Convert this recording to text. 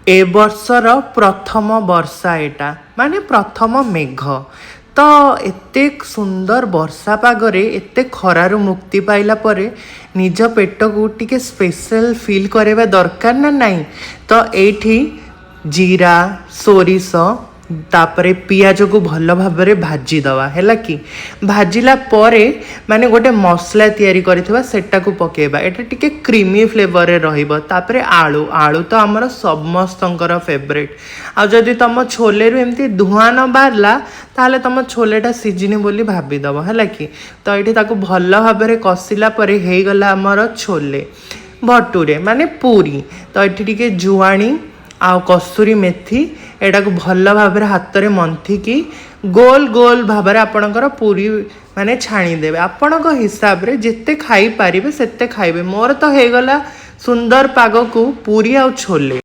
ଏ ବର୍ଷର ପ୍ରଥମ ବର୍ଷା ଏଇଟା, ମାନେ ପ୍ରଥମ ମେଘ। ତ ଏତେ ସୁନ୍ଦର ବର୍ଷା ପାଗରେ, ଏତେ ଖରାରୁ ମୁକ୍ତି ପାଇଲା ପରେ ନିଜ ପେଟକୁ ଟିକେ ସ୍ପେଶାଲ ଫିଲ୍ କରିବା ଦରକାର ନା ନାହିଁ? ତ ଏଇଠି ଜିରା, ସୋରିଷ, ତାପରେ ପିଆଜକୁ ଭଲ ଭାବରେ ଭାଜିଦେବା। ହେଲା କି? ଭାଜିଲା ପରେ ମାନେ ଗୋଟେ ମସଲା ତିଆରି କରିଥିବା, ସେଟାକୁ ପକେଇବା। ଏଇଟା ଟିକେ କ୍ରିମି ଫ୍ଲେଭରରେ ରହିବ। ତାପରେ ଆଳୁ। ଆଳୁ ତ ଆମର ସମସ୍ତଙ୍କର ଫେଭରେଟ୍। ଆଉ ଯଦି ତମ ଛୋଲେରୁ ଏମିତି ଧୂଆଁ ନ ବାହାରିଲା, ତାହେଲେ ତମ ଛୋଲେଟା ସିଝିନି ବୋଲି ଭାବିଦେବ। ହେଲା କି? ତ ଏଇଠି ତାକୁ ଭଲ ଭାବରେ କଷିଲା ପରେ ହେଇଗଲା ଆମର ଛୋଲେ ଭଟୁରେ, ମାନେ ପୁରୀ। ତ ଏଠି ଟିକେ ଜୁଆଣି ଆଉ କସ୍ତୁରୀ ମେଥି, ଏଟାକୁ ଭଲ ଭାବରେ ହାତରେ ମନ୍ଥିକି ଗୋଲ ଗୋଲ ଭାବରେ ଆପଣଙ୍କର ପୁରୀ ମାନେ ଛାଣିଦେବେ। ଆପଣଙ୍କ ହିସାବରେ ଯେତେ ଖାଇପାରିବେ ସେତେ ଖାଇବେ। ମୋର ତ ହେଇଗଲା ସୁନ୍ଦର ପାଗକୁ ପୁରୀ ଆଉ ଛୋଲେ।